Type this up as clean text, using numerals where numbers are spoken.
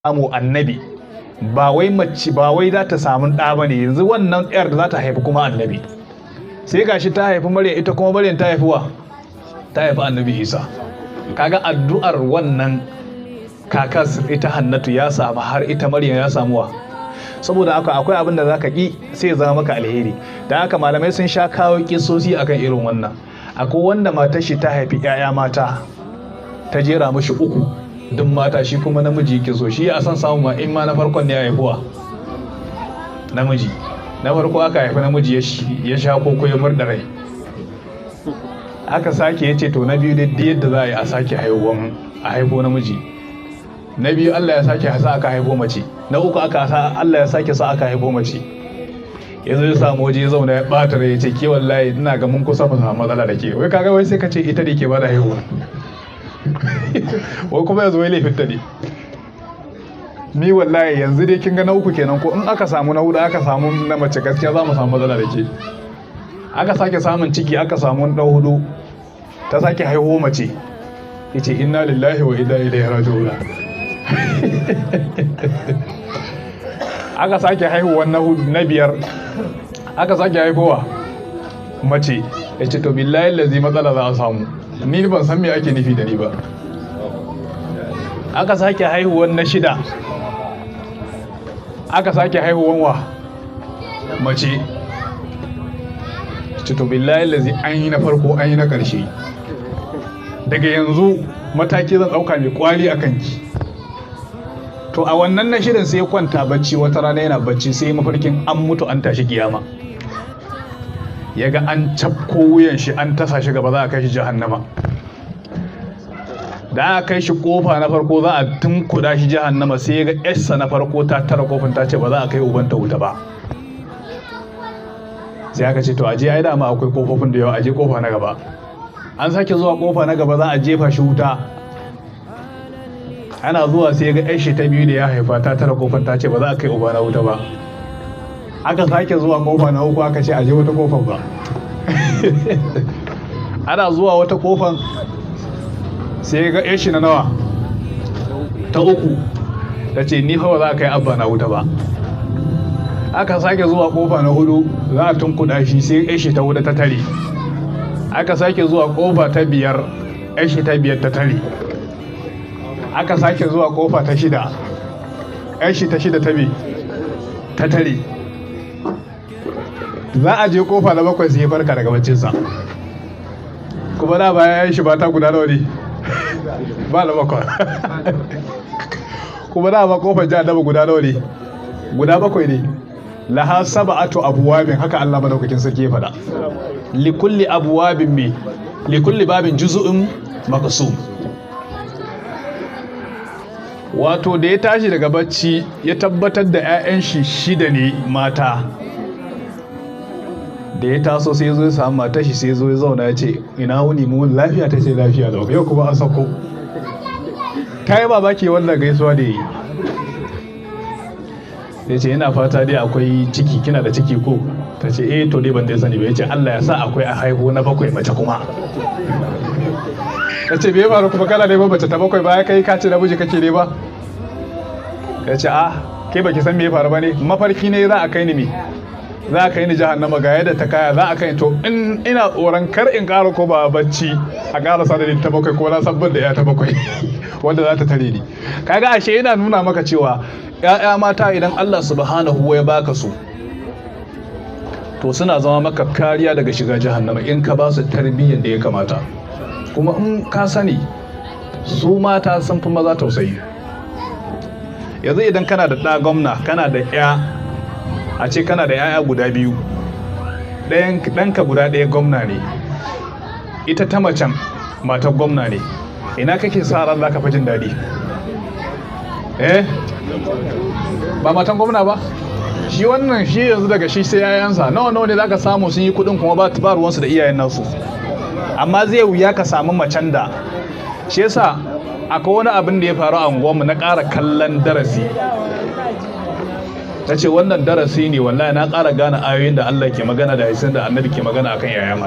Samu annabi, ba wai mace ba wai za ta samu ɗa ba ne. Yanzu wannan yar da za ta haifi kuma annabi, sai gashi ta haifi Maryam. Ita kuma Maryam ta haifi wa? Ta haifi Annabi Isa. Kaga addu'ar wannan kakas ita Hannatu ya samu, har ita Maryam ya samu wa. Saboda haka akwai abin da zaka ki sai ya zama maka alheri. Da haka malamai sun sha kawo kisosi akan irin wannan. Akwai wanda matar shi ta haifi 'ya'ya mata, ta jera mishi uku, duk mata, shi kuma namiji yake so. Shi a san samu ma in ma na farkon ne ya haifuwa namiji. Na farko aka haifi namiji, ya sha koko, ya murda rai. Aka sake, ya ce to na biyu dai yadda za a yi a sake haihuwan, a haifo namiji. Na biyu Allah ya sake sa aka haifo mace. Na uku aka sa Allah ya sake sa aka haifo mace. Ya zo ya samu waje ya zauna, ya ɓata rai, ya ce ke wallahi ina ga mun kusa mu samu matsala da ke. Wai kaga wai sai ka ce ita ne ke bada haihuwa, wai kuma yanzu wai laifin ta ne. Ni wallahi yanzu dai kin ga na uku kenan, ko in aka samu na hudu, aka samu na mace, gaskiya za mu samu matsala da ke. Aka sake samun ciki, aka samu ɗan hudu, ta sake haihuwa mace. Yace inna lillahi wa inna ilaihi raji'un. Aka sake haihuwa na hudu, na biyar aka sake haihuwa mace. Yace to billahi lazi matsala za a samu, ni ban san me ake nufi da ni ba. Aka sake haihuwan na shida, aka sake haihuwan wa? Mace. Ce to billahi lazi an yi na farko, an yi na ƙarshe, daga yanzu mataki zan ɗauka mai kwari a kanki. To a wannan na shirin sai ya kwanta bacci. Wata rana yana bacci sai mafarkin an mutu an tashi kiyama, ya ga an cafko wuyan shi, an tasa shi gaba, za a kai shi jahannama. Da aka kai shi kofa na farko, za a tunkuda shi jahannama, sai ya ga yarsa na farko ta tara kofin, ta ce ba za a kai ubanta wuta ba. Sai aka ce to aje, ai dama akwai kofofin da yawa, aje kofa na gaba. An sake zuwa kofa na gaba, za a jefa shi wuta. Ana zuwa sai ga yar shi ta biyu da ya haifa ta tara kofar, ta ce ba za a kai uba na wuta ba. Aka sake zuwa kofa na uku, aka ce aje wata kofar ba. Ana zuwa wata kofar sai ga yar shi na nawa? Ta uku, ta ce ni fa ba za a kai abba na wuta ba. Aka sake zuwa kofa na hudu, za a tunkuɗa shi, sai yar shi ta hudu ta tare. Aka sake zuwa kofa ta biyar, yar shi ta biyar ta tare. Aka sake zuwa kofa ta shida, yar shi ta shida ta bi ta tare. Za a je kofa na bakwai sai ya farka daga baccinsa. Kuma da baya yan shi ba ta guda nawa ne? Ba na bakwai. Kuma da ba kofar jahannama guda nawa ne? Guda bakwai ne. Laha sab'atu abwabin, haka Allah madaukakin sarki ya faɗa. Likulli abwabin me likulli babin juz'un maqsum. Wato da ya tashi daga bacci ya tabbatar da 'ya'yan shi shida ne mata. Da ya taso sai ya zo ya samu matar shi, sai ya zo ya zauna, ya ce ina wuni, mu lafiya? Ta ce lafiya lau, yau kuma an sako. Ta yi babaki wannan gaisuwa da yi. Ya ce ina fata dai akwai ciki, kina da ciki ko? Ta ce eh, to dai ban dai sani ba. Ya ce Allah ya sa akwai, a haihu na bakwai mace kuma. Ta ce me ya faru kuma, kana neman mace ta bakwai baya kai ka ce namiji kake ne ba? Ya ce ah, ke baki san me ya faru ba ne? Mafarki ne za a kai ni, me za a kai ni jahannama, ga yadda ta kaya za a kai. To in ina tsoron kar in ƙara ko ba bacci a ƙara sa da ni ta bakwai, ko na san ban da ya ta bakwai wanda za ta tare ni. Kaga ashe yana nuna maka cewa ‘ya'ya mata idan Allah subhanahu ya baka su, to suna zama maka kariya daga shiga jahannama in ka ba su tarbiyyar da ya kamata. Kuma in ka sani su mata sun fi maza tausayi. Yanzu idan kana da ɗa gwamna, kana da ‘ya, a ce kana da ‘ya'ya guda biyu, ɗayan ɗanka guda ɗaya gwamna ne, ita ta macen matar gwamna ne, ina kake sa ran za ka fi jin daɗi? Eh, ba matan gwamna ba. Shi wannan shi yanzu daga shi sai yayansa. Nawa nawa ne zaka samu sun yi kuɗin kuma ba ruwansu da iyayen nasu? Amma zai wuya ka samu macen da shi yasa. Akwai wani abin da ya faru a unguwarmu na ƙara kallon darasi, na ce wannan darasi ne wallahi, na ƙara gane ayoyin da Allah ke magana da hadisan da Annabi ke magana akan yaya mata.